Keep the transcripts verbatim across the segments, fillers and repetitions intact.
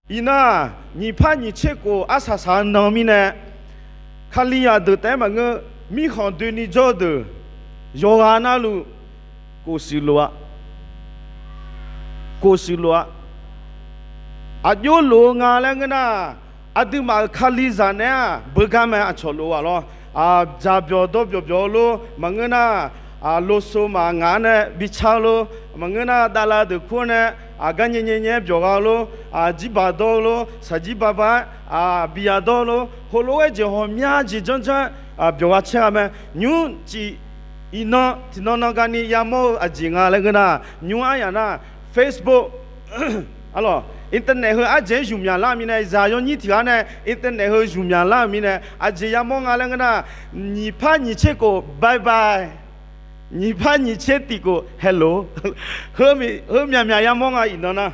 Iqnan-aq, nyiq par nyiq tser khof arsaq saq-eu nan mirnae, Kalizaq deuq taef-aer maqngeur, mirkhanq doeni jawr-eu deuq yawqghaq navluf kof shuif lof-a. Kof shuif lof-a. Aqjox lof-eu nga laer ngeur nar, aqduimaf-euq Kalizaq naeq-aq beugar mae, aqcawq lof-aq lawr. Dzaq byawq dawr byawq byawq-eu lor, maqngeur nar, loso maqngaq-anr nae bi car-eu lor, maqngeur nar davlav deuq kur-awr nae, aqgar nyae nyae nyae-aer byawq gha-eu lor, jirbaq dawr-eu lor, shaqjir baba-aer bi yadawr-eu lor, heulof-aer jeq ghawqmya jeq janrjanr byawq gha caer gha mae. Nymr cif iqnan tiqnan nan gani yamawr-eu aqjeq nga laer ngeur nar, nymr aryaq nar, Facebook, arlawq, internet heu ardzaeq-aer zmqmyaq lar-eu mirnae, zaq yawnyir tiq ghaq nae internet heu zmqmyaq lar-euq mirnae, aqjeq yamawr nga laer ngeur nar, nyiq par nyiq tser khof bye bye, nyiq par nyiq tser tiq khof hello, heu myaqmyaq yamawr nga iqnan nar.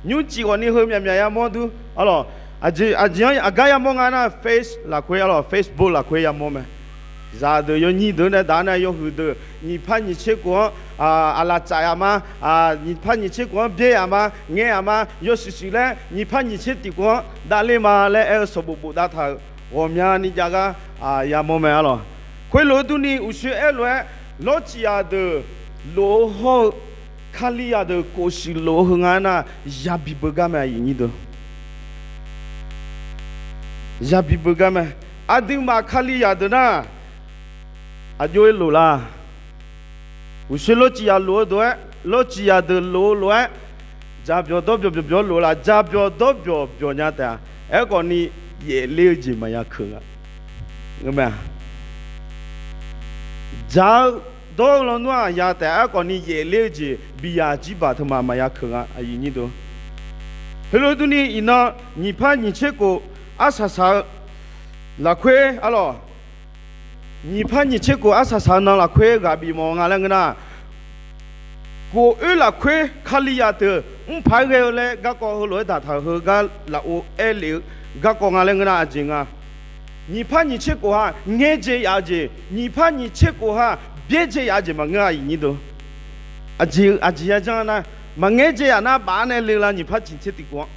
Nymr cif ghawqni heu myaqmyaq yamawr dur, arlawq, aqjeq-anr aqgar yamawr nga nar, Face lafkhoer, arlawq, Facebook lafkhoer yamawr mae. Zaqdeuq yawnyir deuq nae daq-ar nae yawhuiq deuq nyiq par nyiq tser khof-anr aqlaf tsaf yaf ma, nyiq par nyiq tser khof-anr byaer yaf ma, ngae yaf ma, yawshuif shuif laer nyiq par nyiq tser tiq khof-anr davler ma laer aer-eu sanqbof bofdav taq-euq ghawqmyani jav gar yamawr mae, arlawq. Khoerlof-aer durni uqshoe aerlof-aer, lawrcif zaqdeuq lof-eu hawr-eu, Kalizaq deuq kof shuif lof-eu heu nga aernar, yabi beugar mae, aqyuif nyir deuq. Yabi beugar mae. Aqduimaf Kalizaq deuq nar, aqjox-aer lof la. Uqshoe lawrcif zaq lof-eu deuq-aer, lawrcif zaqdeuq lof-eu lof-aer, dzaq byawq dawr byawq byawq byawq lof la, dzaq byawq dawr byawq byawq nya taef-a. Aerkhawfni yaefler-eu jeq maqya keuq nga. Ngeur mae-a. Dzaq-eu dawr-eu lawnmr-aq ya taef-a, aerkhawfni yaefler-eu jeq biyaq jirbaq teumaf maqya keuq nga, aqyuif nyir deuq. Heulof-aer durni iqnan nyiq par nyiq tser khof arsaq saq-eu lafkhoer, arlawq, nyiq par nyiq tser khof arsaq saq-eu nan lafkhoer ghaq bif mawf nga laer ngeur nar, kof oer lafkhoer Kalizaq deuq mrpaq-aer ghae-eu laer garkawv heulof-aer daqtaq-euq heugar lafov aer lef-eu garkawv nga laer ngeur nar, aqjeq nga. Nyiq par nyiq tser khof ha ngaerdzae yaf-eu jeq, nyiq par nyiq tser khof ha byaerdzae yaf-eu jeq maqngeur, aqyuif nyir deuq. Aqjeq, aqjeq ya janr nar, maqngaer dzae yaf nar baf-awr nae le la, nyiq par nyiq tser tiq khof-anr.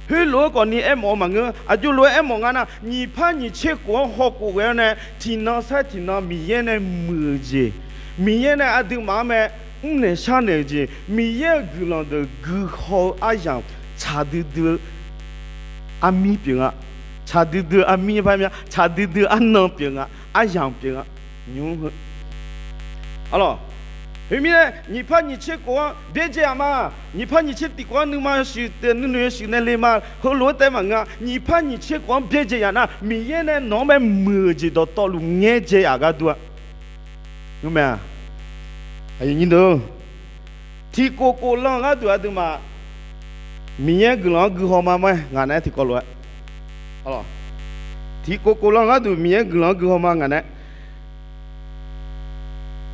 Khoerlof-aer khawfni aermawf-eu maqngeur, aqjox lof-aer aermawf nga nar, nyiq par nyiq tser khof-anr hawkhof ghae-awr nae, tiqnan sair tiqnan Miqyaer nae muiq-eu jeq, Miqyaer nae aqduimaf-anr mae mrnaeq sharnaeq-eu jeq, Miqyaer-euq guiqlanq deuq guihaw-eu aryamq tsaq duidui-eu armir pyeuf nga. Tsaq duidui-eu armir par mya, tsaq duidui-eu arnan pyeuf nga, aryamq pyeuf nga. Nymr heu, arlawq, khoermirnae nyiq par nyiq tser khof-anr byaerdzae yaf ma. Nyiq par nyiq tser tiq khof-anr nuima yawshuif, nuinoeq yawshuif nae le ma. Heulof-aer taef maqngeur-a. Nyiq par nyiq tser khof-anr byaerdzae yaf nar, Miqyaer nae nawq-anr mae muiq-eu jeq dawqtawvluf ngaerdzae yaf gharduq-a. Ngeur mae-a. Aqyuif nyir deuq, tiqkhof khof lan-eu gharduq aqduimaf Miqyaer guiqlanq-anr guihaw ma ma-aer ngaq naeq-aer tiqkawv lof-aer, tiqkhof khof lan-eu gharduq Miqyaer guiqlanq-anr guihaw ma ngaq naeq-aer.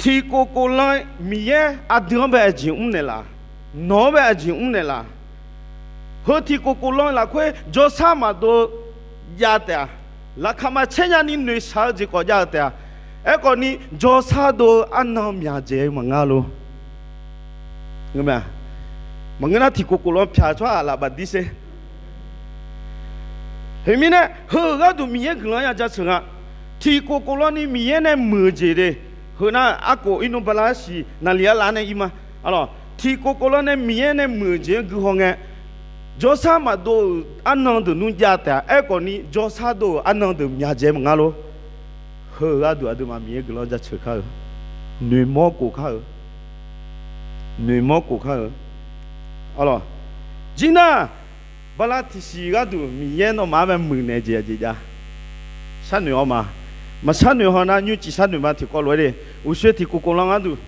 Tiqkhof khof lan-eu Miqyaer aqdui-anr bae aqjeq mrnaeq laf, nawq-anr bae aqjeq mrnaeq laf. Heu tiqkhof khof lan-eu lafkhoer jawrshar maqdov-eu jav taef-a. Laqkhaq maqcaer nyani noeqshaq-eu jeq khawf jav-eu taef-a. Aerkhawfni jawrshar dov-eu arnan myaqdzaeq-eu maqnga lor. Ngeur mae-a. Maqngeur nar tiqkhof khof lan pyaq tsawrhaq laf bafdir sher. Khoermirnae heu-euq gharduq Miqyaer guiqlanq-anr ya jaceuq nga. Tiqkhof khof lan ni Miqyaer nae muiq-eu jeq de. Heu nar arkhof irnmr bala arsiq naqliq arlaf nae ir ma. Arlawq, tiqkhof khof lan nae Miqyaer nae muiq-eu jeq-anr guihaw ngae, jawrshar maqdov-euq arnan deuq nmr jav taef-a. Aerkhawfni jawrshar dov-euq arnan deuq myaqdzaeq maqnga lor. Heu-euq gharduq aqduimaf Miqyaer guiqlanq-anr jaceuq kar-eu, noeqmawr khof kar-eu, noeqmawr khof kar-eu. Arlawq, jir nar, bala tiqsiq gharduq Miqyaer nawmaf-anr mae muiqnaeq jeq aqjeq jav. Sharnoeq-awr ma. Maqsharnoeq haw nar nymrcif sharnoeq ma tiqkawv lof-aer de. Uqshoe tiqkhof khof lan gharduq,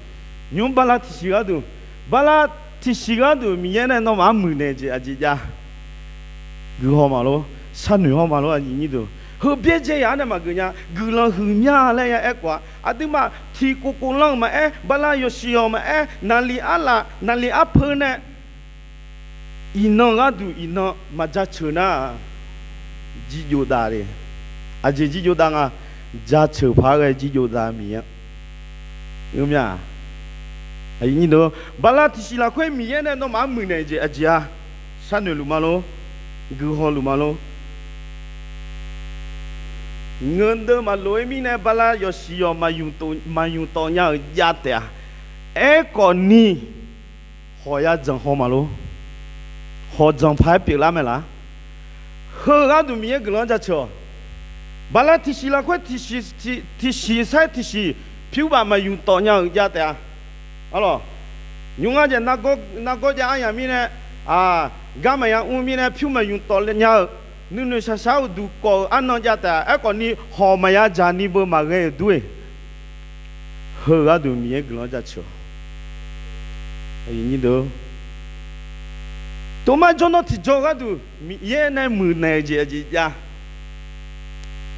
nymr bala tiqsiq gharduq, bala tiqsiq gharduq Miqyaer nae nawmaf-anr muiqnaeq jeq aqjeq jav. Guihaw ma lor, sharnoeq haw ma lor, aqyuif nyir deuq. Heu byaerdzae yaf-anr nae maqgeuf nya, guiqlanq huiqmya laer ya aerkhof-a. Aqduimaf tiqkhof khof lan-euq maqaer, bala yawshuif-awq maqaer, naqliq arlaf naqliq arpeu nae iqnan gharduq iqnan maqjaceuq nar, jirjov dav le. Aqjeq jirjov dav nga, jaceuq paq-aer ghae jirjov dav Miqyaer-anr. Ngeur mya-a. Aqyuif nyir deuq, bala tiqsiq lafkhoer Miqyaer nae nawmaf-anr muiqnaeq jeq aqjeq-a. Sharnoeq luf ma lor. guihaw luf ma lor. Ngeurdeuv maqlof-aer mirnae bala yawqsiq yawq maqymq tawf nya-euq jav taef-a. Aerkhawf ni, hawq ya dzanq haw ma lor. Hawq dzanq paq-aer pyeuflar mae laf. Heu gharduq Miqyaer guiqlanq-anr jaceuq-awq. Bala tiqsiq lafkhoer tiqsiq, tiqsiq sair tiqsiq pyur baf maqymq tawf nya-euq jav taef-a. Arlawq, nymr ngar jeq nargawr jav aryamq mirnae, gar maqya mr mirnae pyur maqymq tawf nya-euq nuinoeq shaqshaq-aer uqduq kawf-euq arnan jav taef-a. Aerkhawf ni hawq maqya dzaq ni beu maqghae-euq dur-eq. Heu gharduq Miqyaer guiqlanq-anr jaceuq-awq. Tov mar jawrnan tiqjaw gharduq Miqyaer nae muiqnaeq-eu jeq aqjeq jav.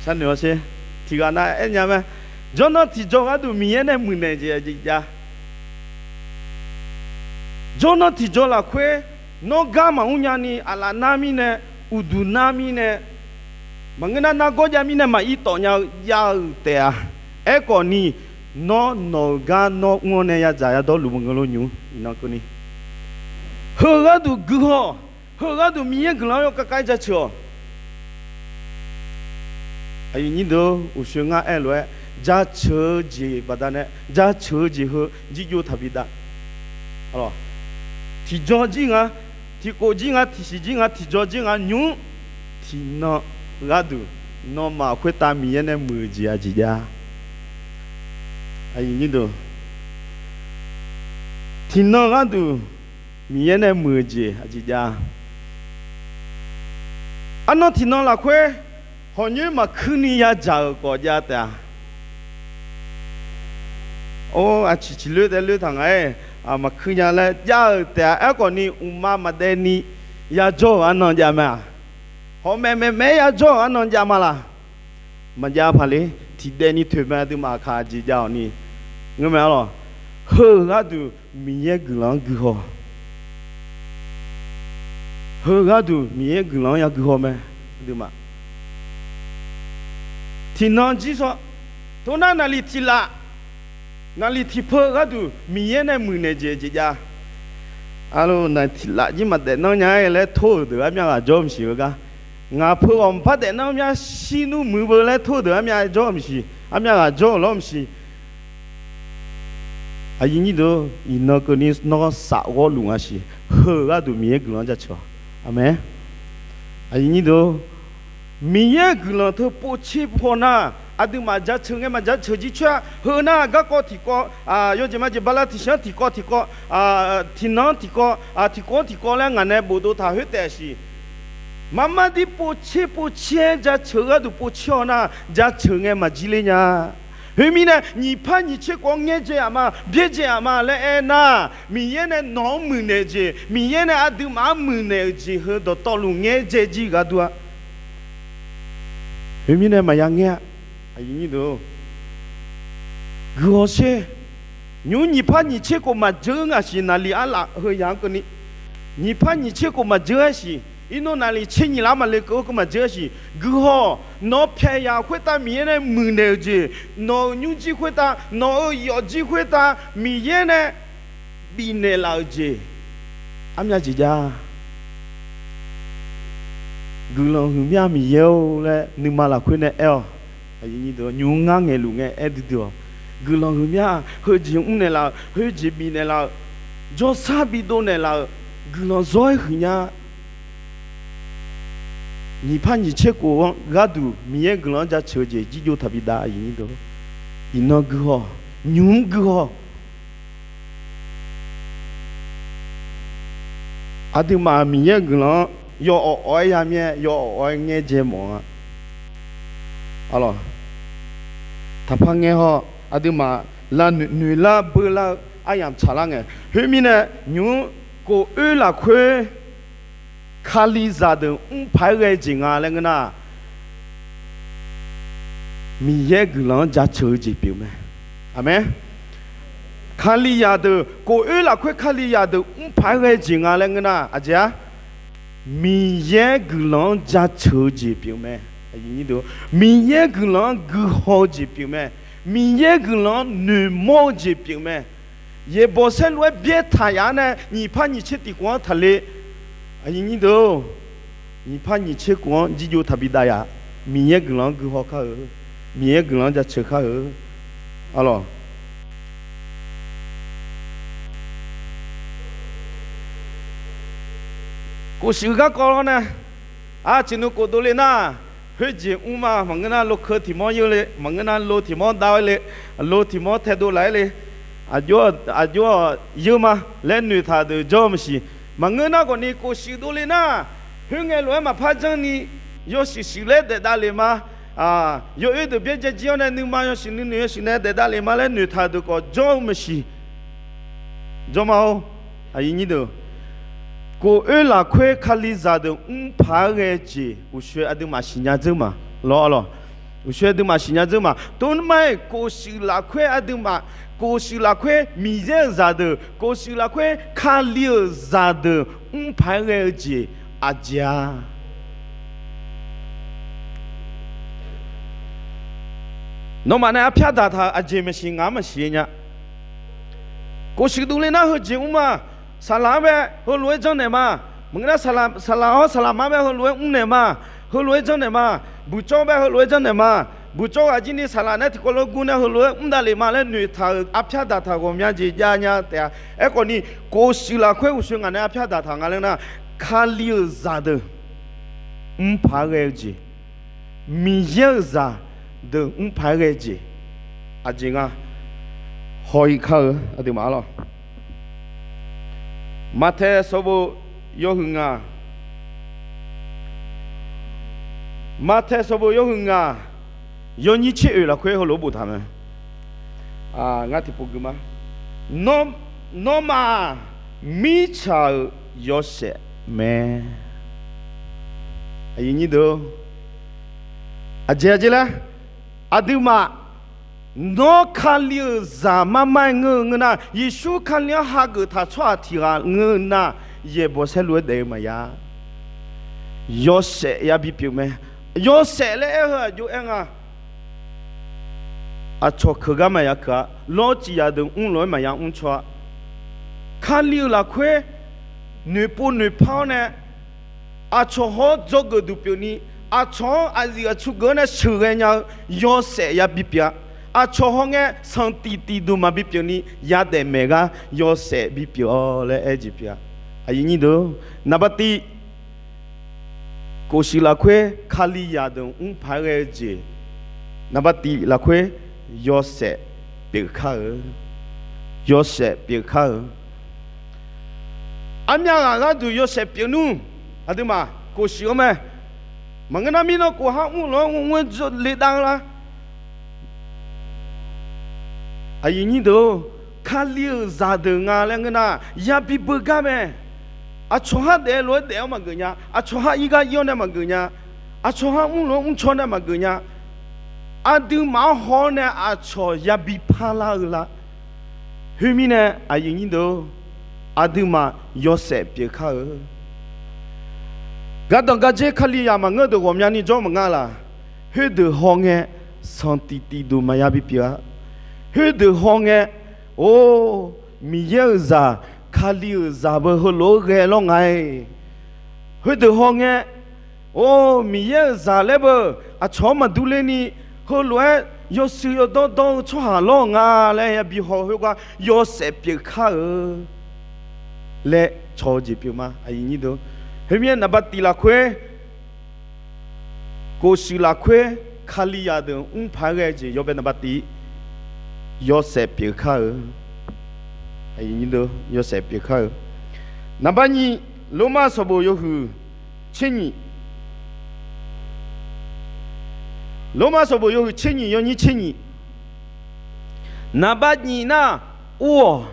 Sharnoeq-awr sher, tiqghaq nav aernya mae. Jawrnan tiqjaw gharduq Miqyaer nae muiqnaeq jeq aqjeq jav. Jawrnan tiqjaw lafkhoer, nawr gar maqmr nyani aqlaf nar mirnae, uqduq nar mirnae, maqngeur nar nargawr jav mirnae maqir tawf nya-eu jav-euq taef-a. Aerkhawf ni, nawr nawq-euq gar nawr mr-awr nae yadzaq yadawr luf maqngeur lor nymr iqnan keuvni. Heu gharduq guihaw-awq. Heu gharduq Miqyaer guiqlanq-anr yawkhav khav-aer jaceuq-awq. Aqyuif nyir deuq-or, uqshoe ngar aer lof-aer, jaceuq-eu jeq baqdanae, jaceuq-eu jeq heu jirjov taqbi dav. Tiqjaw jir nga, tiqkhof jir nga, tiqsiq jir nga, tiqjaw jir nga nymr, tiqnan gharduq nawmaf khoertav Miqyaer nae muiq-eu jeq aqjeq jav. Tiqnan gharduq Miqyaer nae muiq-eu jeq aqjeq jav. Arnan tiqnan lafkhoer hawq nyoer maqkuir ni yadzaq-euq khawf jav taef-a. Or, aqciq ciqloer taef loer taq nga-aer, maqkuir nya laer jav-euq taef-a. Aerkhawf ni, mqmaq maqdaef ni yajawr-euq arnan jav mae-aq. Hawq maeqmaeq maeq-aer yajawr-euq arnan jav ma laq. Maqjav paq ler, tiqdaev ni toeqmae aqduimaf aqkaq aqjeq jav-awq ni. Ngeur mae arlawq. Heu-euq gharduq Miqyaer guiqlanq-anr guihaw. Heu-euq gharduq Miqyaer guiqlanq-anr yagui haw mae. Aqduimaf tiqnan jir saw, toxnar naqliq tiqlaf, naqliq tiqpeu gharduq Miqyaer nae muiqnaeq jeq jeq jav. Arlawq, naqliq tiqlaf jir maqdaef nanr nya-aer laer tor-euq deuq armyav ghaq jawr maqsiq-eu gar. Ngaq peu ghawq maqpar daef nanr myav shir nmr muiq beu laer tor-eu deuq armyav jawr maqsiq, armyav ghaq jawr-euq lawr maqsiq. Aqyuif nyir deuq, iqnan keuvni nawr saf ghawrluf nga siq. Heu-euq gharduq Miqyaer guiqlanq-anr jaceuq-awq. Aqmeq. Aqyuif nyir deuq, Miqyaer guiqlanq teu povtser paw nar, aqduimaf jaceuq ngae maqjaceuq jir coer-a. Heu nar garkawv tiqkawv, yawjeq majeq bala tiqsiq-anr tiqkawv tiqkawv, tiqnan-anr tiqkawv, tiqkawv-anr tiqkawv laer ngaq nae bofdov taq khoer taef-a siq. Marmar dir povtser povtser-aer jaceuq-eu gharduq povtser-awr nar, jaceuq ngae maqjir ler nya. Khoermirnae, nyiq par nyiq tser khof-anr ngaerdzae aqma, byaerdzae aqma laer aer nar, Miqyaer nae nawq-anr muiqnaeq-eu jeq, Miqyaer nae aqduimaf-anr muiqnaeq-euq jeq heu dawqtawvluf ngaerdzae jir gharduq-a. Khoermirnae maqya ngaer-a. Guihaw sher. Nymr nyiq par nyiq tser khof maqjeur ngaq siq, naqliq arlaf heu yaq-anr keuvni. Nyiq par nyiq tser khof maqjeur-aer siq, iqnan naqliq tser nyiq lar maqle keuv-eu keuv maqjeur-aer siq. Guihaw, nawq-eu pyaeq yaq khoertav Miqyaer nae muiqnaeq-eu jeq, nawq-euq nymrjir khoertav, nawq-euq yawfjir khoertav Miqyaer nae bifnaeq laf-euq jeq, armyav jeq jav. Guiqlanq huiqmya Miqyaer-or laer nuima lafkhoer nae aer-awq. Nymr ngar ngaeqluf ngae aer duidui-awq. Guiqlanq huiqmya, heujeq mrnaeq laf-euq, heujeq bifnaeq laf-euq, jawrsar bidov naeq laf-euq, guiqlanq zawr-aer huiqnya. Nyiq par nyiq tser khof-anr gharduq Miqyaer guiqlanq-anr jaceuq-eu jeq jirjov taqbi dav. Iqnan guihaw, nymq-mr guihaw. Aqduimaf Miqyaer guiqlanq-anr yawawq awq-aer yamyaer, yawawq awq-aer ngaerdzae mawf-a. Taqpar ngaer haw, aqduimaf lavnoeq noeqlar beular-eu aryamq tsaqlar ngae. Khoermirnae, nymq-mr kof oer lafkhoer Kalizaq deuq mrpaq-aer ghae jeq nga laer ngeur nar, Miqyaer guiqlanq-anr jaceuq-eu jeq pyeuf mae. Aqmeq. Kalizaq deuq kof oer lafkhoer Kalizaq deuq mrpaq-aer ghae jeq nga laer ngeur nar, aqjeq-a, Miqyaer guiqlanq-anr jaceuq-eu jeq pyeuf mae. Miqyaer guiqlanq-anr guihaw-eu jeq pyeuf mae. Miqyaer guiqlanq-anr noeqmawr-eu jeq pyeuf mae. Yaeqbawq saerlu-aer byaer taq yaf-anr nae nyiq par nyiq tser tiqkhof-anr taqle. Aqyuif nyir deuq-or, nyiq par nyiq tser khof-anr jirjov taqbi dav yaf. Miqyaer guiqlanq-anr guihaw kar-eu, Miqyaer guiqlanq-anr jaceuq kar-eu, arlawq. Khofshuif garkawv lawr nae, aqceq nuikhof dovle nar, khoerjeq mr ma. Maqngeur nar, lokeu tiq mawr yeur le, maqngeur nar, lo tiq mawr dav-aer le, lo tiq mawr taedov laf-aer le, aqjox-aq, aqjox-aq yeur ma laer noeqtaq deuq jawr-eu maqsiq. Maqngeur nar khawfni, khofshuif dovle nar, khoerngae lof-aer maqpar janrni, yawshuif shuif laer daef davlef ma. Yawoer deuq byaerdzae jir-awr nae, nuima yawshuif nuinoeq yawshuif nae daef davlef ma laer noeqtaq deuq khawf jawr-eu maqsiq. Jawr ma-or, aqyuif nyir deuq, khof oer lafkhoer Kalizaq deuq mrpaq-aer ghae-eu jeq uqshoe aqduimaf siqnya dzeur ma. Lawr, arlawq. Uqshoe aqduimaf siqnya dzeur ma. Tov mr ma-aer, khofshuif lafkhoer aqduimaf, khofshuif lafkhoer Miqyaer-euq zaqdeuq, khofshuif lafkhoer Kali-euq zaqdeuq mrpaq-aer ghae-eu jeq aqjeq-a. Nawmaf nae arpyar daqtaq-euq aqjeq maqsiq, ngaq-anr maqsiq nya. Khofshuif dovle nar heujeq mr ma. Saqlaq-anr bae heulof-aer janrnaeq ma. Maqngeur nar, saqlaq, saqlaq-awr saqlaq ma bae heulof-aer mrnaeq ma. Heulof-aer janrnaeq ma. Buqcawr bae heulof-aer janrnaeq ma. Buqcawr ghaq jir ni saqlaq nae tiqkawv lof gur nae heulof-aer mr davlef ma laer noeqtaq-euq arpyar daqtaq ghawqmya jeq jav nya taef-a. Aerkhawfni, khofshuif lafkhoer uqshoe ngaq nae arpyar daqtaq nga laer nar, Kali-euq zaqdeuq mrpaq-aer ghae-eu jeq, Miqyaer-euq zaqdeuq mrpaq-aer ghae-eu jeq aqjeq nga. Haw-ir kar-eu aqduimaf-a lawq. Maqtaeq sanqbof yawhuiq ngaq, Maqtaeq sanqbof yawhuiq ngaq, yawnyir tser oeq lafkhoer heulof-aer boftaq mae. Ngar tiqpov gui ma. Nawmaf-aq, mirtsaq-euq yawshaef mae. Aqjeq aqjeq laer, aqduimaf, nawr Kali-euq zaq marmar-aer ngeur-eu ngeur nar, Yeqsur Kali-anr hageuf taq tsawrhaq tiq ghaq ngeur-eu nar, yaeqbawq saerlu-aer daef-eu maqya. Yawshaef yabi pyeuf mae. Yawshaef laer aer-eu aqjox aer nga. Aqcawq keuq gar maqya keuq-a. Lawr ciqyaq deuq mrlof-aer maqya mr tsawrhaq, Kali-euq lafkhoer noeqpov noeqpar-awr nae, aqcawq haw-awr dzawgeuf duq pyeufni, aqcawq-anr aqyuif aqtsu geuf-awr nae sheuqghae nya-eu yawshaef yabi pyeuf-a. Aqcawq hawngae sanqtif tif duq maqbi pyeufni, yadaef maeq gar yawshaef bipyeuf-awr laer aer-eu jeq pyeuf-a. Aqyuif nyir deuq, naqba tiv, khofshuif lafkhoer Kalizaq deuq mrpaq-aer ghae-eu jeq, naqba tiv lafkhoer yawshaef pyeuf kar-eu. Yawshaef pyeuf kar-eu. Armyav ghaq gharduq yawshaef pyeuf nmr. Aqduimaf khofshuif-anr mae. Maqngeur nar, mirnan khof har mrlof-aer mr-aer le dav-eu lar. Aqyuif nyir deuq-or, Kali-euq zaqdeuq nga laer ngeur nar, yabi beugar mae. Aqcawq har daef lof-aer daef-awr maqgeuf nya. Aqcawq har ir gar ir-awr nae maqgeuf nya. Aqcawq har mrlof-aer mrcaw nae maqgeuf nya. Aqduimaf-anr haw-awr nae aqcawq yabi parlar-eu lar. Khoermirnae, aqyuif nyir deuq-or, aqduimaf yawshaef pyeuf kar-eu. Gardanq gardzer Kalizaq maqngeur deuq ghawqmyani jawr maqnga laq. Khoerdeuq hawngae, sanqtif tif duq maqya bipyeuf-a. Khoerdeuq hawngae, or, Miqyaer-euq zaq, Kali-euq zaq beu heulof-aer ghae lawr nga-aer. Khoerdeuq hawngae, or, Miqyaer-euq zaq laer beu aqcawq-anr maqdur lerni, heulof-aer yawshuif yawdawr dawr-eu tsawrhaq lawr nga laer yabi haw khoergar yawshaef pyeuf kar-eu laer cawq-eu jeq pyeuf ma. Aqyuif nyir deuq, khoermirnae naqba tiv lafkhoer, khofshuif lafkhoer Kalizaq deuq mrpaq-aer ghae-eu jeq yawbae naqba tiv, yawshaef pyeuf kar-eu. Yawshaef pyeuf kar-eu. Naqba nyiq, Lormav sanqbof yawhuiq tser nyiq. Lormav sanqbof yawhuiq tser nyiq, yawnyir tser nyiq. Naqba nyiq nar, or-awq.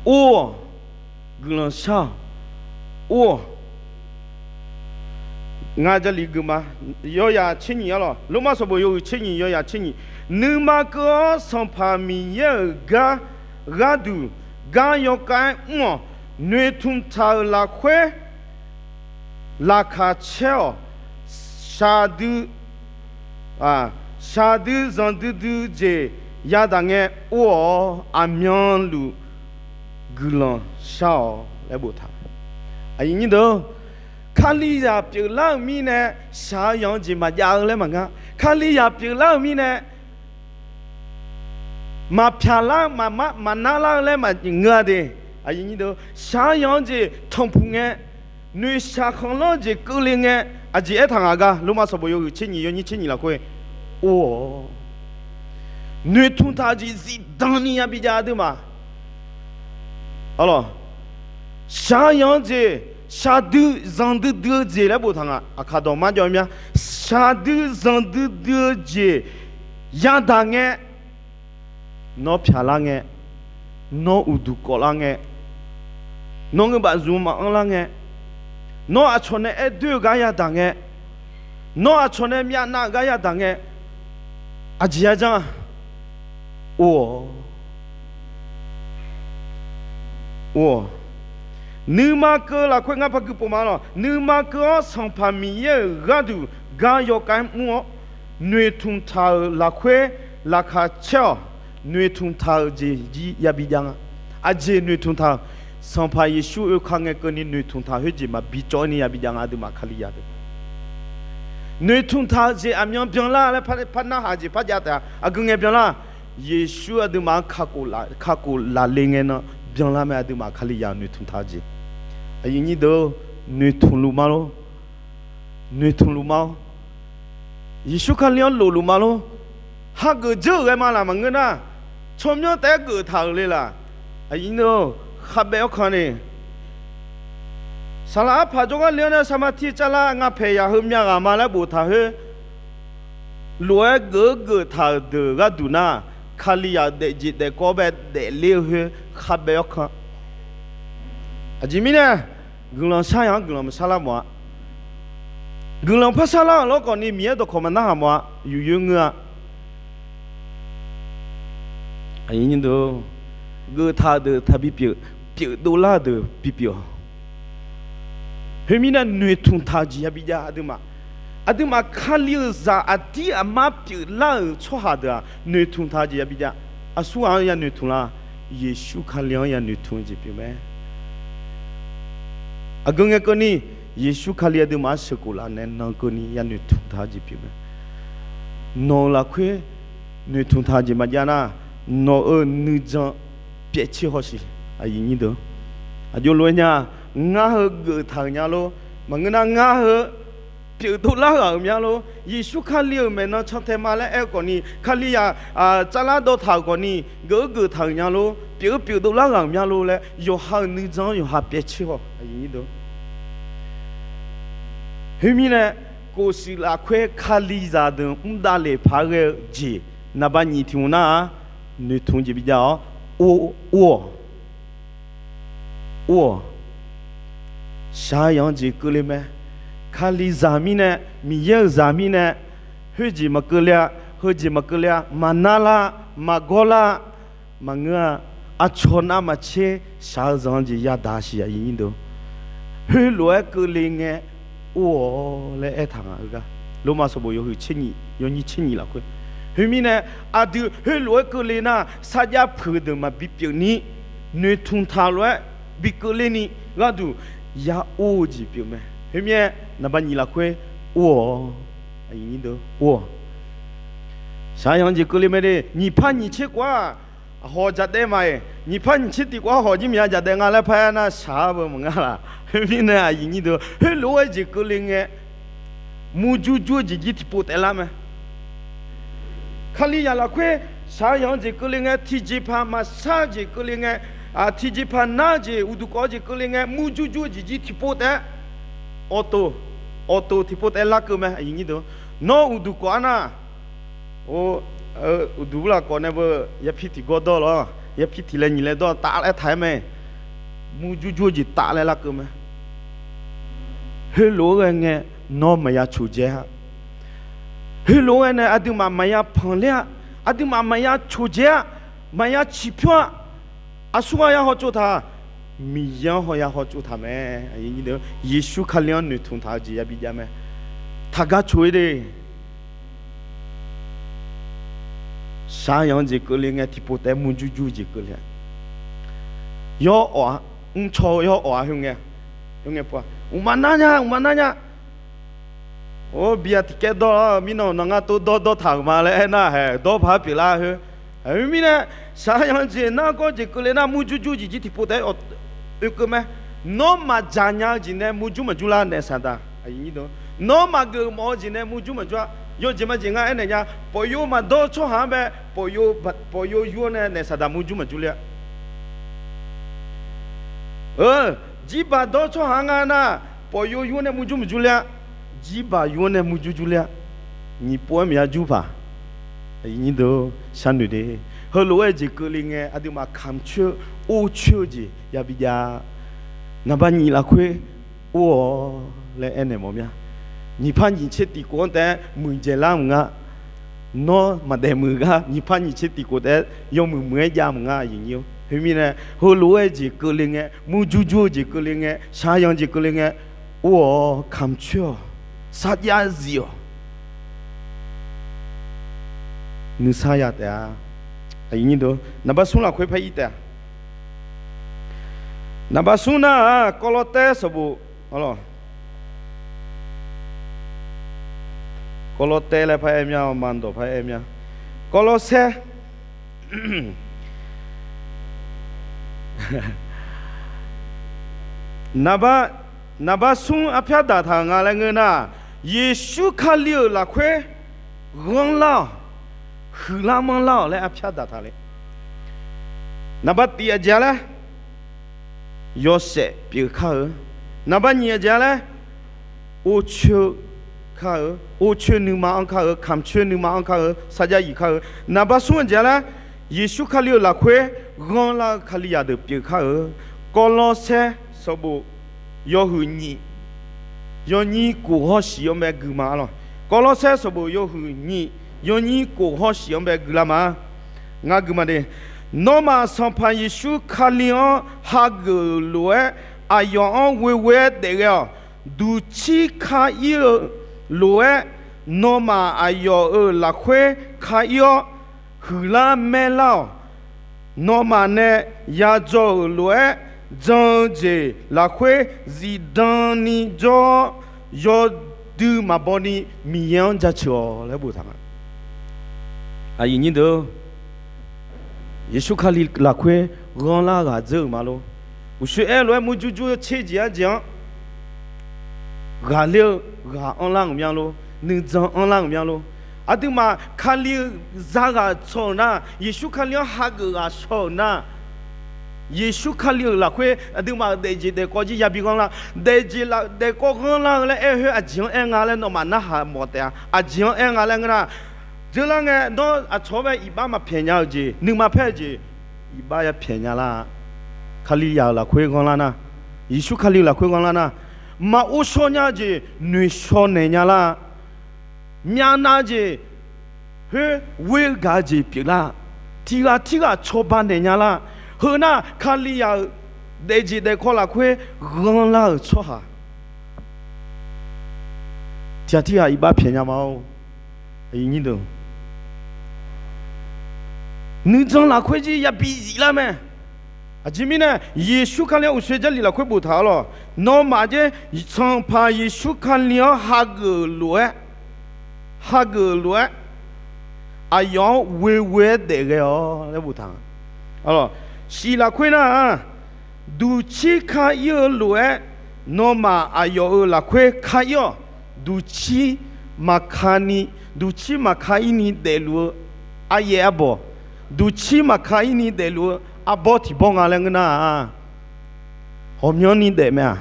Or-awq. Guiqlanq shar-awq. Or-awq. Ngar Jarlif gui ma. Yawyaq tser nyiq arlawq. Lormav sanqbof yawhuiq tser nyiq, yawyaq tser nyiq. Nuima keuv-awr Sanqpaq Miqyaer-euq gar gharduq gar yawkhav-aer mr-awq. Noeqtmq taq-euq lafkhoer laqkhaq caer-awq. Shaqdui, shaqdui zanqdui dui jeq yadaq ngae or-awq. Aqmyanluf guiqlanq shar-awq laer boftaq. Aqyuif nyir deuq, Kalizaq pyeuflar-euq mirnae shaq-eu yanq-eu jeq maqjav-eu laer maqngeur. Kalizaq pyeuflar-euq mirnae maqpyaq lar, maqmar, maqnar lar-eu laer maqngeur-a de. Shaq-eu yanq-eu jeq tanqpuq ngae, noeqshaq khanqlanr-eu jeq keuvle ngae, aqjeq aertaq ngaq gar, Lormav sanqbof yawhuiq tser nyiq yawnyir tser nyiq lafkhoer, or-awq, noeqtmq taq-eu jeq zifdan ni yabi jav aqduimaf. Arlawq, shaq-eu yanq-eu jeq, shaqdui zanqdui dui-eu jeq laer boftaq nga. Aqkaq dawq marjawv mya, shaqdui zanqdui dui-eu jeq yadaq ngae, nawr pyaqlar ngae, nawr uqduq kawvlar ngae, nawr ngeur baf zmq maqanr lar ngae, nawr aqcawq nae aer doer-eu gar yadaq ngae, nawr aqcawq nae myavnav-eu gar yadaq ngae, aqjeq yajanr-a. Or-awq, or-awq, nuima keuv lafkhoer ngar par gui pov ma lawq. Nuima keuv-awr Sanqpaq Miqyaer-euq gharduq gar yawkhav-aer mr-awr, noeqtmq taq-euq lafkhoer laqkhaq caer-awq. Noeqtmq taq-euq jeq jir yabi jav nga. Aqjeq noeqtmq taq-euq, Sanqpaq Yeqsur oeka ngae keuvni noeqtmq taq khoerjeq maqbi cawv-aer ni yabi jav nga. Aqduimaf Kalizaq deuq, noeqtmq taq-eu jeq aqmyan byanlar laer par narhaq-eu jeq par jav taef-a. Aqgeu ngae byanlar, Yeqsur aqduimaf-anr kakhof laf le ngae nan byanlar mae. Aqduimaf Kalizaq noeqtmq taq-eu jeq, aqyuif nyir deuq, noeqtmq luf ma lor. Noeqtmq luf ma-awr, Yeqsur Kali-anr lofluf ma lor. Hageuf dzeur-euq ghae ma laq maqngeur nar, tsawrmyanr taef-aer geuf taq-euq le laq. Aqyuif nyir deuq, khabaef-awr kanni, saqlaq arpaq jawrgar le-anr nae saqmatir carlar nga paeq yaq heu myav ghaq ma laer boftaq khoer, lof-aer geuf-eu geuf taq-euq deuq gharduq nar, Kalizaq daefjeq daefkawv bae daefler-eu khoer khabaef-awr kan. Aqjeq mirnae, guiqlanq shar yaq-anr guiqlanq maqshar lar mawf-a. Guiqlanq par shar lar-euq lawr khawfni Miqyaer dawqkawq maqnarhaq mawf-a. Yuf yoer ngeur-a. Geuf taq-euq deuq taqbi pyeuf, pyeuf dovlar-euq deuq bipyeuf-awq. Khoermirnae noeqtmq taq-eu jeq yabi jav aqduimaf. Aqduimaf Kali-euq zaq aqdir aqmar pyeuflar-euq tsawrhaq deuq-aq noeqtmq taq-eu jeq yabi jav. Aqsurghaq-anr yanoeqtmq lar, Yeqsur Kali-anr yanoeqtmq-eu jeq pyeuf mae. Aqgeu ngae keuvni, Yeqsur Kali aqduimaf-anr sheuqkhof laf nae nan keuvni yanoeqtmq taq-eu jeq pyeuf mae. Nawq-euq lafkhoer noeqtmq taq-eu jeq maqjav nar, nawq-euq nuijan pyaev tser haw siq. Aqyuif nyir deuq, aqjox lof-aer nya, ngar heu geuf taq-euq nya lor. Maqngeur nar ngar heu pyeuf dovlar ghaq-euq mya lor. Yeqsur Kali-euq maeqnan cantae ma laer aer-eu khawfni, Kalizaq tsarlar dawv taq-euq khawfni, geuf-eu geuf taq-euq nya lor, pyeuf-eu pyeuf dovlar ghaq-euq mya lor laer yawqha-euq nuijan-anr yawqha pyaev tser haw. Khoermirnae, kof shuif lafkhoer Kalizaq deuq mr davlef paq-aer ghae-eu jeq naqba nyiq tiq hmq nar-aq, noeqtmq jeq bijav-awr, or, or-awq. Or-awq. Shaq-eu yanq-eu jeq keuvle mae. Kalizaq mirnae, Miqyaer-euq zaq mirnae, khoerjeq maqkeuvle-a, heujeq maqkeuvle-a, maqnar lar, maqgawr lar, maqngeur-a. Aqcawq navmaqtser shaq-eu zanq-eu jeq yadaq siq, aqyuif nyir deuq. Khoerlof-aer keuvle ngae, or-awq laer aertaq nga-eu gar, Lormav sanqbof yawhuiq tser nyiq, yawnyir tser nyiq lafkhoer. Khoermirnae, aqdui khoerlof-aer keuvle nar, sarjax puiq deuq maqbi pyeuf ni, noeqtmq taq lof-aer bi keuvle ni gharduq ya or-eu jeq pyeuf mae. Khoermirnae, naqba nyiq lafkhoer or-awq. Or-awq. Shaq-eu yanq-eu jeq keuvle mae de. Nyiq par nyiq tser khof-aq, hawq jaqdaev ma-iq, nyiq par nyiq tser tiq khof-aq hawq jir maqya jaqdaev nga laer par-aer nar shaq-a beu maqnga laq. Khoermirnae aqyuif nyir deuq, khoerlof-aer jeq keuvle ngae, murjur jur-eu jeq jir tiqpov taef lar mae. Kalizaq lafkhoer shaq-eu yanq-eu jeq keuvle ngae, tiqjeqpaq maqshar-eu jeq keuvle ngae, tiqjeqpaq nar-eu jeq, uqduq kawv-eu jeq keuvle ngae, murjur jur-eu jeq jir tiqpov taef-aer, awqtof, awqtof tiqpov taef-aer larkeuv mae. Nawr uqduq kawv-ar nar, or, uqduq urlaf kawv nae beu, yapi tiqgawr dawr lawr, yapi tiq laer nyiq laer dawr taf laer taq-aer mae. Murjur jur-eu jeq taf laer larkeuv mae. Khoerlof-aer ghae ngae, nawr maqya coqdzae-a. Khoerlof-aer ghae nae aqduimaf maqya panqler-a. Aqduimaf maqya coqdzae-a. Maqya ciqpyawr-a. Aqsurghaq ya hawtsov taq, Miqyaer-anr haw ya hawtsov taq mae. Yeqsur Kali-anr noeqtmq taq-eu jeq yabi jav mae. Taqgar coq-ir de. Shaq-eu yanq-eu jeq keuvle ngae, tiqpov taef-aer murjur jur-eu jeq keuvle-a. Yawr awq-a, mrcaw-eu yawr awq-a khoerngae, Mqmaq nar nya, mqmaq nar nya. Or, bi-a tiqkawv dawr-awr, mirnan nan ngar tov dawr dawr taq-euq ma laer aernar, haeq dawr paq-aer pyeuflar khoer. Khoermirnae, shaqzanq jeq nargawr jeq keuvle nar murjur jur jeq jir tiqpov taef-aer oekeuv mae. Nawr maqdzaq nya-eu jeq nae murjur maqjur lar naef saqdaq. Nawr maqgeuf mawf-eu jeq nae murjur maqjur-a. Yawjeq majeq ngar aernaeq nya, pawqyo maqdawr-eu tsawrhaq-anr bae, pawqyo yur-awr nae naef saqdaq murjur maqjur ler-a. Jirbaq dawr-eu tsawrhaq-anr nga nar, pawqyo yur-awr nae murjur maqjur ler-a. Jirbaq yur-awr nae murjur jur ler-a. Nyiq pov-aer maqya jur paq. Sharnoeq de. Heulof-aer jeq keuvle ngae, aqduimaf kamq coer-eu, or coer-eu jeq yabi jav-a. Naqba nyiq lafkhoer or-awq laer aernaeq mawf mya. Nyiq par nyiq tser tiqkhof-anr taef-aer muiqdzaeq lar mq nga. Nawr maqdaef muiq gar nyiq par nyiq tser tiqkhof taef-aer yawmuiq muiq-aer jav mq nga, aqyuif nyir-or. Khoermirnae, heulof-aer jeq keuvle ngae, murjur jur-eu jeq keuvle ngae, shaqzanq jeq keuvle ngae, or-awq, kamq coer-awq, sarjax zif-awq. Nuisar ya taef-a. Naqba smr lafkhoer par ir taef-a. Naqba smr nar-aq, Kawvlawrtaer sanqbof, Kawvlawrtaer laer par aer mya, maqdawq par aer mya. Kawvlawrsaer naqba, naqba smr arpyar daqtaq-euq nga laer ngeur nar, Yeqsur Kali-euq lafkhoer ghanrlar-awq, huiqlar manrlar-awq laer arpyar daqtaq le. Naqba tiq aqjeq-a laer, yawshaef pyeuf kar-eu. Naqba nyiq aqjeq-a laer, or coer kar-eu, or coer nuima anr kar-eu, kamq coer nuima anr kar-eu, sarjax zif kar-eu. Naqba smr aqjeq-a laer, Yeqsur Kali-euq lafkhoer ghanrlar-eu Kalizaq deuq pyeuf kar-eu. Kawvlawrsaer sanqbof yawhuiq nyiq, yawnyir kof hawr shif-anr bae gui ma-a lawq. Kawvlawrsaer sanqbof yawhuiq nyiq, yawnyir kof hawr shif-anr bae guilar ma. Ngar gui ma de. Nawmaf Sanqpaq Yeqsur Kali-anr hageuf-euq lof-aer, aqyawf-anr ghoeghoe-aer daefghae-awq. Duqcir ka ir-eu lof-aer, nawmaf aqyawf-euq lafkhoer ka ir-awr, huiqlar maerlar-awq. Nawmaf nae yadzaw-euq lof-aer, jan-eu jeq lafkhoer zifdan ni jawr-awr, yawdui maqbaw ni Miqyaer-anr jaceuq-awq laer boftaq nga. Aqyuif nyir deuq, Yeqsur Kali lafkhoer ghanrlar ghaq dzeur-euq ma lor. Uqshoe aer-eu lof-aer murjur jur tser jeq-a jeq-anr ghaqler-eu ghaq anrlar-euq mya lor, nuijan anrlar-euq mya lor. Aqduimaf Kali-eu zaghaq tsawq-euq nar, Yeqsur Kali-anr hageuf ghaq shaw-euq nar, Yeqsur Kali-euq lafkhoer aqduimaf-euq daefjeq daefkawv jir yabi ghanrlar. Daefjeq daefkawv ghanrlar-eu laer aer-eu khoer aqjeq-anr aer nga laer nawmaf narhaq mawf taef-a. Aqjeq-anr aer nga laer ngeur nar, dzeurlar ngae nawr aqcawq-anr bae iqbax maqpyaeq nya-eu jeq, nuima paer-eu jeq, iqbax yapyaeq nya lar-a. Kalizaq-euq lafkhoer ghanrlar nar, Yeqsur Kali-euq lafkhoer ghanrlar nar, maqor shaw nya-eu jeq noeqshaw naeq nya lar-a. Myavnav-eu jeq, khoer ghoer-eu gaq-eu jeq pyeuflar-a. Tiqghaq tirghaq cawba naeq nya lar-a. Heu nar Kalizaq-euq daefjeq daefkawv lafkhoer ghanrlar-euq tsawrhaq tiqghaq tirghaq iqbax pyaeq nya ma-or. Nuijan lafkhoer jir yabi ziflar mae. Aqjeq mirnae Yeqsur Kali-anr uqshoe Jarlif lafkhoer boftaq-a lawq. Nawmaf jir Sanqpaq Yeqsur Kali-anr hageuf-euq lof-aer, hageuf-euq lof-aer, aqyawf-anr ghoeghoe-aer daefghae-awq laer boftaq-a. Shif lafkhoer nar-aq, duqcir ka ir-eu lof-aer, nawmaf aqyawf-euq lafkhoer ka ir-awq. Duqcir maqka ni, duqcir maqka ir ni daefluf-eu aryaef arbawq, duqcir maqka ir ni daefluf-eu arbawr tiq bawr nga laer ngeur nar-aq, ghawqmyanrni daef mae-aq.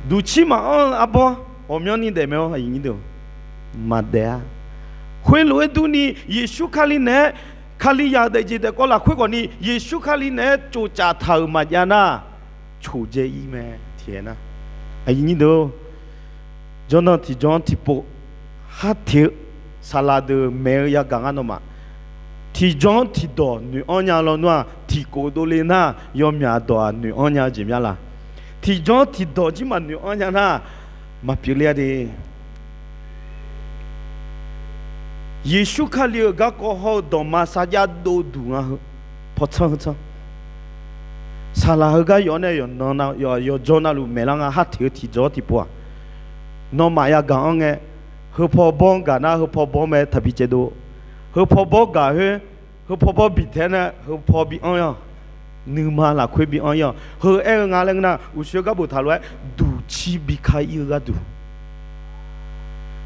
Duqcir maqanr-eu arbawr ghawqmyanrni daef mae-awr, maqdaef-a. Khoerlof-aer durni, Yeqsur Kali naeq-aer, Kalizaq-euq daefjeq daefkawv lafkhoer khawfni, Yeqsur Kali naeq-aer tsofcaf taq-euq maqjav nar, coqdzae ir mae tiqaer nar. Aqyuif nyir deuq-or, jawrnan tiqjan-anr tiqpov har teq-eu saqlaq deuq maeq-eu yagaq ngar nawmaf, tiqjan-anr tiqdawq noeq-anr nya lawnmr-aq, tiqkhof dovle nar, yawmyaq dawq-aq noeq-anr nya-eu jeq mya laq? Tiqjan-anr tiqdawq jir maqnoeq-anr nya nar, maqpyeuf ler-a de. Yeqsur Kali-euq garkawv hawr-eu dawqma sarjax dovduq nga heu, pawtsanr heu tsanr. Saqlaq heugar yawf-awr nae yawqnan na, yawqjawr navluf maeqlar nga, har teq-eu tiqjawr tiqpov-aq, nawmaf yagaq-anr ngae, heupaw bawr-anr gaq nar heupaw bawr mae taqbi caevdov. Heupaw bawr gaq khoer, heupaw bawr bitaeq-aer nae heupaw bi anr-ir-awq. Nuima lafkhoer bi anr-ir-awq. Heu aer-eu nga laer ngeur nar, uqshoe gar boftaq lof-aer duqcir bi ka-ir-eu gharduq,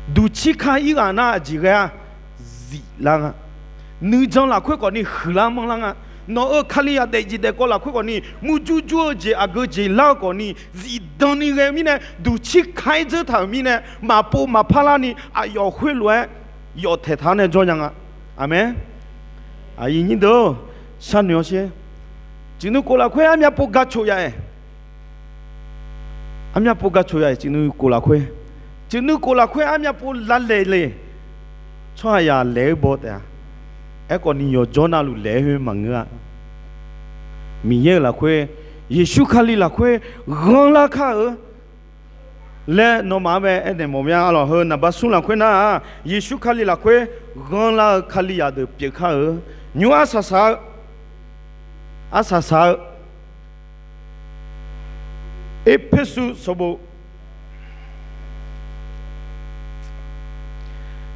duqcir ka-ir ghaq nar aqjeq ghae-a, ziflar nga. Nuijan lafkhoer khawfni huiqlar manrlar nga. Nawq-euq Kalizaq daefjeq daefkawv lafkhoer khawfni, murjur jur-eu jeq aqgeu jeq lar-eu khawfni zifdan ni ghae-eu mirnae, duqcir ka-ir dzeur taq-euq mirnae, maqpov maqpar larni aqyawf khoerlof-aer yawf taeqtaq-anr nae jawr nya nga. Aqmeq. Aqyuif nyir deuq-or, sharnoeq-awr sher. Cuifnuikhof lafkhoer armyav pov ga coq ya-aeq. Armyav pov ga coq ya-aeq, cuifnuikhof lafkhoer. Cuifnuikhof lafkhoer armyav pov lavlaeq le. Tsawrhaqzaq laeq-eu baw taef-a. Aerkhawfni yawqjawr navluf laeq-aer khoer maqngeur-a. Miqyaer-euq lafkhoer, Yeqsur Kali lafkhoer ghanrlar kar-eu laer nawmaf-anr bae aernaeq mawf mya. Arlawq heu naqba smr lafkhoer nar-aq, Yeqsur Kali lafkhoer ghanrlar-eu Kalizaq deuq pyeuf kar-eu. Nymr arsaq saq-eu, arsaq saq-eu, Erpersu sanqbof,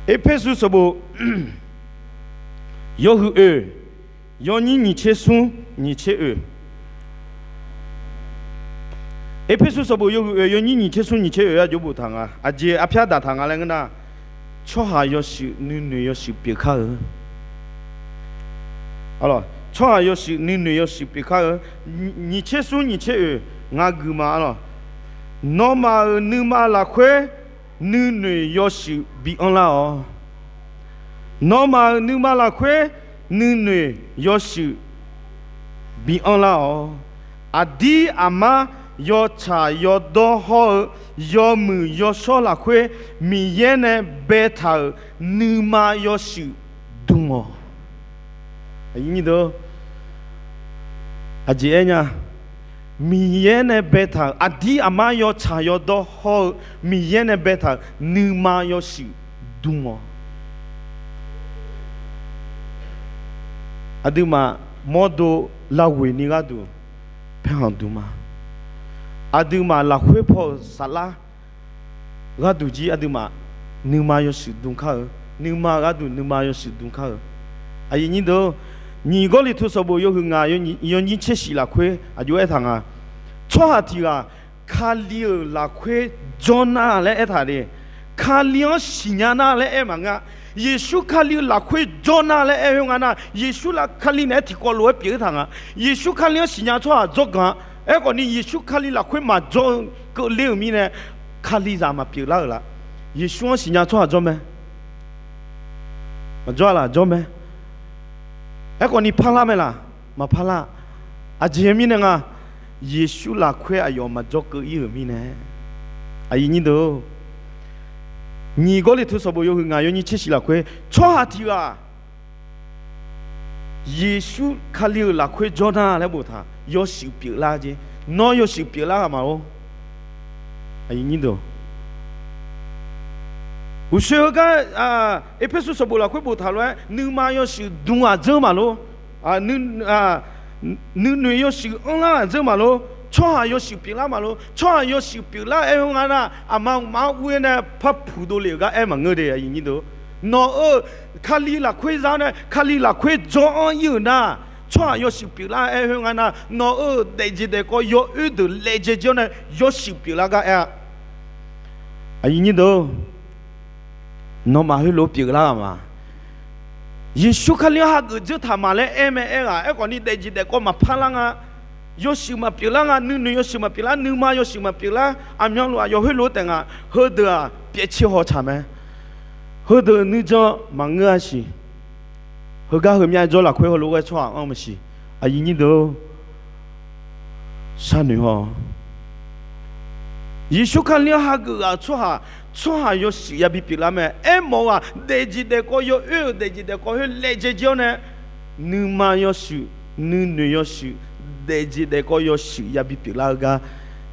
Erpersu sanqbof yawhuiq oeq, yawnyir nyiq tser smr nyiq tser oeq. Erpersu sanqbof yawhuiq oeq yawnyir nyiq tser smr nyiq tser oeq-anr jov boftaq nga. Aqjeq arpyar daqtaq nga laer ngeur nar, tsawrhaq yawshuif nuinoeq yawshuif pyeuf kar-eu. Tsawrhaq yawshuif nuinoeq yawshuif pyeuf kar-eu. Nyiq tser smr nyiq tser oeq, ngaq guiqma arlawq. Nawmaf-euq nuima lafkhoer nuinoeq yawshuif bi anrlar-awq. Nawmaf-euq nuima lafkhoer nuinoeq yawshuif bi anrlar-awq. Aqdir aqmar yawtsaq yawdawr hawr-eu yawmuiq yawshawr lafkhoer Miqyaer nae baetaq-euq nuima yawshuif dm-awq. Aqjeq aernya, Miqyaer nae baetaq-euq aqdir aqmar yawtsaq yawdawr hawr-eu Miqyaer nae baetaq-euq nuima yawshuif dm-awq. Aqduimaf mawrdo lavghoeq ni gharduq paerkhanq dm ma. Aqduimaf lafkhoer paw-euq saflar gharduq jir aqduimaf nuima yawshuif dm kar-eu. Nuima gharduq nuima yawshuif dm kar-eu. Aqyuif nyir deuq-or, nyiq Gawrliqtu sanqbof yawhuiq ngaq yawnyir tser shif lafkhoer aqjox aertaq nga. Tsawrhaq tiq ghaq Kali-euq lafkhoer jawr nar laer aertaq de. Kali-anr siqnya nar laer aer maqngeur-a. Yeqsur Kali-euq lafkhoer jawr nar laer aer khoer nga nar, Yeqsur Kali naeq-aer tiqkawv lof-aer pyeuf-eu taq nga. Yeqsur Kali-anr siqnya tsawrhaq dzawrganq-a. Aerkhawfni Yeqsur Kali lafkhoer maqjawr-eu keuvler-euq mirnae, Kalizaq maqpyeuf lar-euq la? Yeqsur-anr siqnya tsawrhaq jawr mae. Maqjawr-a laq? Jawr mae. Aerkhawfni parlar mae laq? Maqparlar. Aqjeq mirnae nga, Yeqsur lafkhoer aqyawf maqjawr keuv ir-euq mirnae. Aqyuif nyir deuq-or, nyiq Gawrliqtu sanqbof yawhuiq ngaq yawnyir tser shif lafkhoer tsawrhaq tiq ghaq Yeqsur Kali-euq lafkhoer jawr nar laer boftaq, yawshuif pyeuflar jeq. Nawr yawshuif pyeuflar ghaq maqlor? Uqshoe heugar Erpersu sanqbof lafkhoer boftaq lof-aer, nuima yawshuif dm ghaq dzeur maqlor? Nuinoeq yawshuif anrlar ghaq dzeur maqlor? Tsawrhaq yawshuif pyeuflar maqlor? Tsawrhaq yawshuif pyeuflar aer-eu nga nar, aqma uqma-anr ur-aer nae par puq dovle-euq gar aer maqngeur de. Nawq-euq Kali lafkhoer za-awr nae Kali lafkhoer jawr-anr ir-euq nar, tsawrhaq yawshuif pyeuflar aer-eu nga nar, nawq-euq daefjeq daefkawv yawoer deuq laejae jir-awr nae yawshuif pyeuflar gar aer-a. Aqyuif nyir deuq-or, nawmaf heulof-aer pyeuflar-aq ma. Yeqsur Kali-anr hageuf dzeur taq ma laer aer mae aer ghaq. Aerkhawfni daefjeq daefkawv maqpar lar nga. Yawshuif maqpyeuflar nga. Nuinoeq yawshuif maqpyeuflar. Nuima yawshuif maqpyeuflar. Aqmyanluf aqyawf heulof-aer taef nga. Heudeuq-aq pyaev tser haw tsaq mae. Heudeuq nuijan maqngeur-a siq. Heugar heumyav jawr lafkhoer heulof-aer tsawrhaq anr mae siq. Aqyuif nyir deuq-or, sharnoeq haw. Yeqsur Kali-anr hageuf ghaq-euq tsawrhaq, tsawrhaq yawshuif yabi pyeuflar mae. Aermawf-eu ghaq daefjeq daefkawv yawoer-euq daefjeq daefkawv khoer laejae jir-awr nae, nuima yawshuif, nuinoeq yawshuif, daefjeq daefkawv yawshuif yabi pyeuflar-eu gar,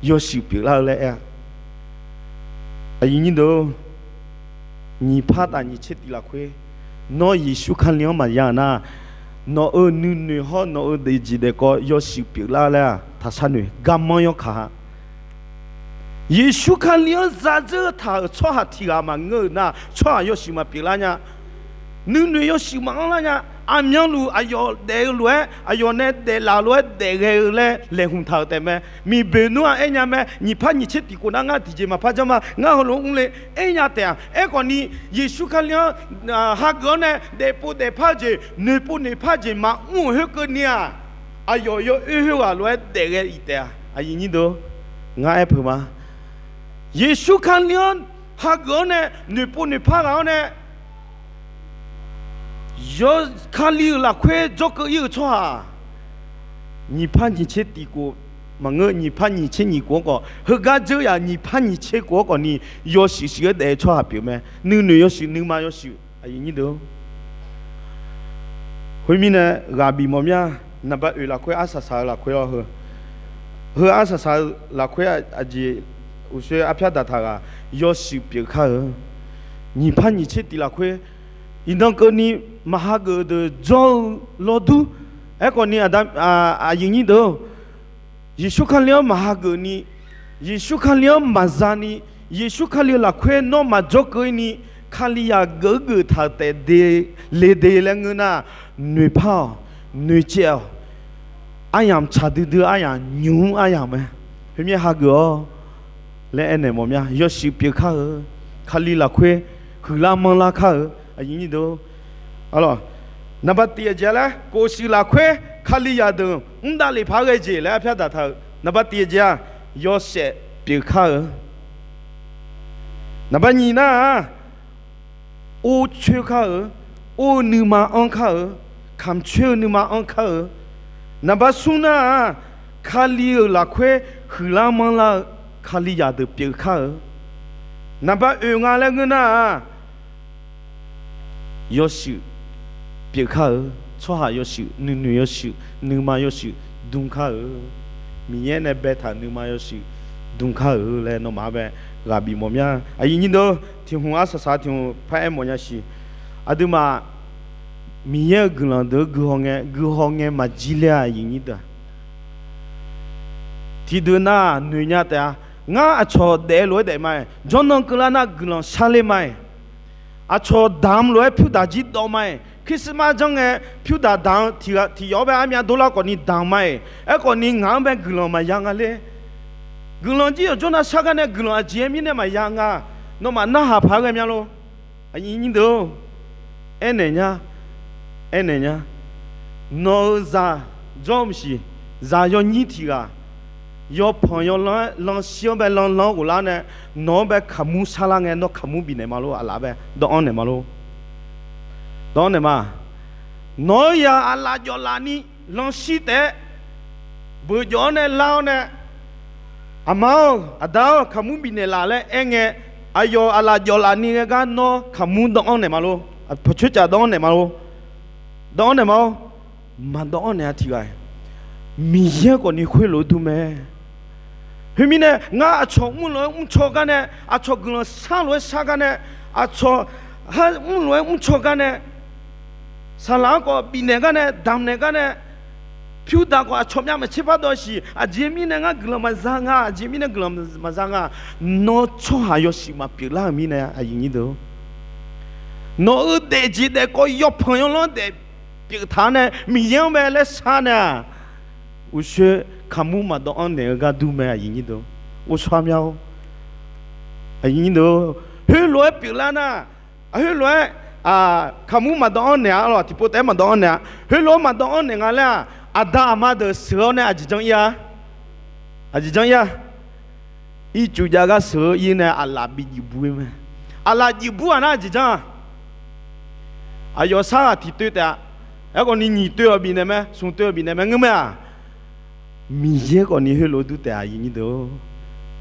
yawshuif pyeuflar-eu laer aer-a. Aqyuif nyir deuq-or, nyiq par taf nyiq tser tiq lafkhoer, nawr Yeqsur Kali-anr maqya-euq nar, Nawq-euq nuinoeq hawr nawq-euq daefjeq daefkawv yawshuif pyeuflar laer-aq, taqshar noeq garmanr yawkaq-a. Yeqsur Kali-anr zadzeur taq-euq tsawrhaq tiq ghaq maqngeur-euq nar, tsawrhaq yawshuif maqpyeuflar nya. Nuinoeq yawshuif maqanr lar nya. Aqmyanluf aqyawf daef-eu lof-aer, aqyawf nae daeflaf lof-aer daefghae-eu laer laeqhmq taq-euq taefmae. Miqboeq nmr-aq aernya mae, nyiq par nyiq tser tiq khof nar ngar tiqjeq maqpar janr ma, ngar heulof-aer mrle aernya taef-aq. Aerkhawfni, Yeqsur Kali-anr hageuf-awr nae daefpov daefpar-eu jeq, noeqpov noeqpar-eu jeq maqmr-euq khoerkeuvni-aq, aqyawf yawoer khoerghaq lof-aer daefghae-iq taef-a. Aqyuif nyir deuq, ngar aer peuq ma. Yeqsur Kali-anr hageuf-awr nae noeqpov noeqpar ghaq-awr nae, yaw, Kali-euq lafkhoer dzawrkeuv ir-euq tsawrhaq, nyiq par nyiq tser tiq khof maqngeur, nyiq par nyiq tser nyiq khof-anr khawf, heugar dzeur yaf nyiq par nyiq tser khof-anr khawfni, yawshuif shuif-aer daef-eu tsawrhaq pyeuf mae. Nuinoeq yawshuif, nuima yawshuif, aqyuif nyir deuq. Khoermirnae, ghaq bif mawf mya. Naqba oeq lafkhoer arsaq saq-eu lafkhoer-awr heu, heu arsaq saq-eu lafkhoer aqjeq uqshoe arpyar daqtaq ghaq yawshuif pyeuf kar-eu. Nyiq par nyiq tser tiq lafkhoer, iqnan keuvni maqhageuf deuq jawr-eu lawrdur. Aerkhawfni aqda, aqyuif nyir deuq, Yeqsur Kali-anr maqhageuf ni, Yeqsur Kali-anr maqza ni, Yeqsur Kali-eu lafkhoer nawr maqdzawr keuv ir ni, Kalizaq geuf geuf taq-euq taef de, le de laer ngeur nar, noeqpar-awq, noeqcaev-awq, aryamq tsaq duidui-eu aryamq, nymq-mr aryamq mae. Khoermir hageuf-awr laer aernaeq mawf mya. Yawshuif pyeuf kar-eu, Kali lafkhoer huiqlar manrlar kar-eu, aqyuif nyir deuq. Naqba tiq aqjeq-a laer, kof shuif lafkhoer Kalizaq deuq mr davlef paq-aer ghae jeq laer arpyar daqtaq-euq. Naqba tiq aqjeq-aq, yawshaef pyeuf kar-eu. Naqba nyiq nar-aq, or coer kar-eu, or-eu nuima anr kar-eu, kamq coer-eu nuima anr kar-eu. Naqba smr nar-aq, Kali-euq lafkhoer huiqlar manrlar-eu Kalizaq deuq pyeuf kar-eu. Naqba oeq nga laer ngeur nar-aq, yawshuif pyeuf kar-eu, tsawrhaq yawshuif, nuinoeq yawshuif, nuima yawshuif dm kar-eu, Miqyaer nae baetaq-euq nuima yawshuif dm kar-eu laer nawmaf-anr bae ghaq bif mawf mya. Aqyuif nyir deuq, tiq hmq arsaq saq tiq hmq paraer mawf nya siq. Aqduimaf Miqyaer-euq guiqlanq deuq-anr guihaw ngae, guihaw ngae maqjir ler-a, aqyuif nyir deuq-aq. Tiqdeuq nar-aq noeq nya taef-a. Ngar aqcawq daef lof-aer daef ma-iq, jawrnan keuvlar nar guiqlanq sharler ma-iq, aqcawq damq lof-aer pyurdaq jir dawv ma-iq, Christmas janr ngae pyurdaq damq-eu tiq yawf-anr bae armyav dovlar khawfni damq ma-iq, aerkhawfni ngaq-anr bae guiqlanq maqya nga ler. Guiqlanq jir yawqjawr nav shar gar nae guiqlanq aqjeq-aer mirnae maqya nga. Nawmaf narhaq paq-aer ghae mya lor. Aqyuif nyir deuq-or, aernaeq nya, aernaeq nya. Nawq-euq zaq jawr maqsiq, zaq yawnyir tiq ghaq, yawpanq yawlanr-aer lanshir-anr bae lanlanr ghoflar nae, nawq-anr bae kaqmur sharlar ngae, nawr kaqmur bifnaeq ma lor, aqlaf bae dawv-anr naeq ma lor. Dawv-anr naeq ma. Nawq-anr yaq aqlaf jawf laf ni lanshir taef-aer beuq jawf-awr nae lar-awr nae, aqma-or, aqda-or, kaqmur bifnaeq laf laer aer ngae, aqyawf aqlaf jawf laf ni ghae gar nawr kaqmur dawv-anr naeq ma lor. Aqpaq coer caf dawv-anr naeq ma lor. Dawv-anr naeq ma-or. Maqdawv-anr naeq-a tiq ghaq-iq, Miqyaer khawfni khoerlof-aer dur mae. Khoermirnae, ngar aqcawq mrlof-aer mrcaw gar nae, aqcawq guiqlanq shar lof-aer shar gar nae, aqcawq mrlof-aer mrcaw gar nae, saqlaq-anr khawf bifnaeq gar nae, damqnaeq gar nae, pyurdaq khawf aqcawq myav maqtser par dawv siq. Aqjeq mirnae ngar guiqlanq maqza nga, aqjeq mirnae guiqlanq maqza nga. Nawr tsawrhaq yawshuif maqpyeuf lar-euq mirnae, aqyuif nyir deuq-or, nawq-euq daefjeq daefkawv yawpanq yawlanr daef pyeuf-taq-awr nae, Miqyaer-anr mae laer shar nae-aq, uqshoe kaqmur maqdawv-anr naeq-eu gar dur mae, aqyuif nyir deuq-or. Ghovshaw mya-or. Aqyuif nyir deuq-or, heulof-aer pyeuflar nar, heulof-aer kaqmur maqdawv-anr naeq-a lawq, tiqpov taef-aer maqdawv-anr naeq-a. Heulof-aer maqdawv-anr naeq nga laer-aq, aqda aqma deuq sheuq-awr nae aqjeq janr ir-a. Aqjeq janr ir-a. Ircuf jav gar sheuq-eu ir nae aqlaf bi juif bur-ir mae. Aqlaf juif bur-aq nar aqjeq janr-a. Aqyawf sar ghaq tiq toev taef-a. Aerkhawfni nyiq toev-awq bifnaeq mae, smq toev-awq bifnaeq mae ngeur mae-aq. Miqyaer khawfni heulof-aer dur taef-a, aqyuif nyir deuq-or.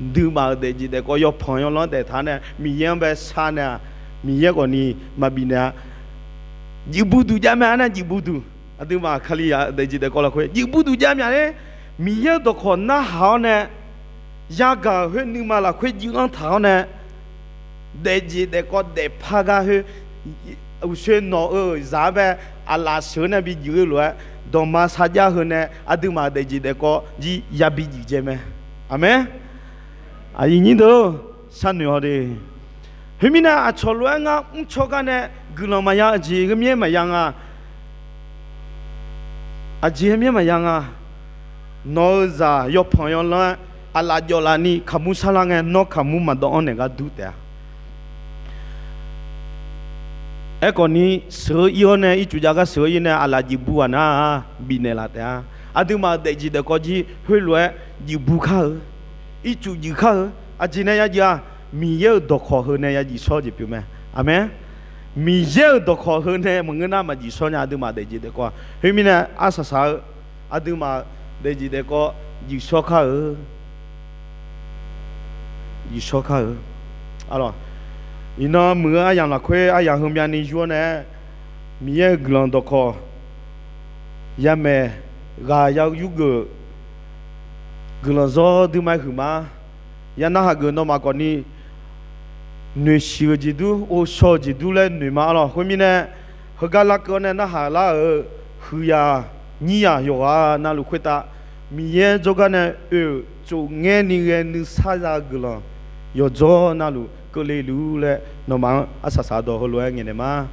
Nuima-euq daefjeq daefkawv yawpanq yawlanr daef taq-awr nae Miqyaer-anr bae shar nae-aq, Miqyaer khawfni maqbifnaeq-a. Juif bur duq jav mae-a nar juif bur duq. Aqduimaf Kalizaq daefjeq daefkawv lafkhoer juif bur duq jav myav ler. Miqyaer-euq dawqkawq narhaq-awr nae, yagaq-euq khoer nuima lafkhoer juif-anr taq-awr nae, daefjeq daefkawv daefpar gar khoer, uqshoe nawq-euq zaq-anr bae aqlaf sheuq-eu nae bi juif-eu lof-aer, dawqma sarjax heu nae aqduimaf daefjeq daefkawv jir yabi juif dzae mae. Aqmeq. Aqyuif nyir deuq-or, sharnoeq haw de. Khoermirnae, aqcawq lof-aer ngar mrcaw gar nae guiqlanq maqya, aqjeq heumyaer maqya nga. Aqjeq heumyaer maqya nga. Nawq-eu zaq yawpanq yawlanr-aer aqlaf jawf laf ni kaqmur sarlar ngae, nawr kaqmur maqdawv-anr naeq gar dur taef-a. Aerkhawf ni, sheuq-eu ir-awr nae ircuf jav gar sheuq-eu ir nae aqlaf juif bu ghaq nar-aq, bifnaeq laf taef-a. Aqduimaf-euq daefjeq daefkawv jir khoerlof-aer juif bu kar-eu, ircuf juif kar-eu. Aqjeq nae ya juif-a? Miqyaer-euq dawqkawq heu nae ya juif shawr jeq pyeuf mae. Aqmeq. Miqyaer-euq dawqkawq heu nae maqngeur nar maqjuif shawr nya, aqduimaf daefjeq daefkawv-a. Khoermirnae, arsaq saq-eu aqduimaf daefjeq daefkawv juif shawr kar-eu. Juif shawr kar-eu. Iqnan muiq-eu aryamq lafkhoer aryamq heumyav ni yur-awr nae, Miqyaer-euq guiqlanq dawqkawq yamaeq ghaq ya yurgeuf guiqlanq zawr duima-aer huiqma. Ya narhaq geuf nawmaf khawfni noeqshiq-euq jeqdur, ghovshaw-euq jeqdur laer noeq ma-a lawq. Khoermirnae, heugar larkeuv-awr nae narhaq lar-euq huiqyaq nyiryaq yawqghaq navluf khoertav Miqyaer jawrgar nae oe-euq tsofngaer ni ghae nuisar za-eu guiqlanq yawqdzawr navluf keuvle luf-ur laer nawmaf-anr arsaq saq dawq heulof-aer ngaeqnaeq ma.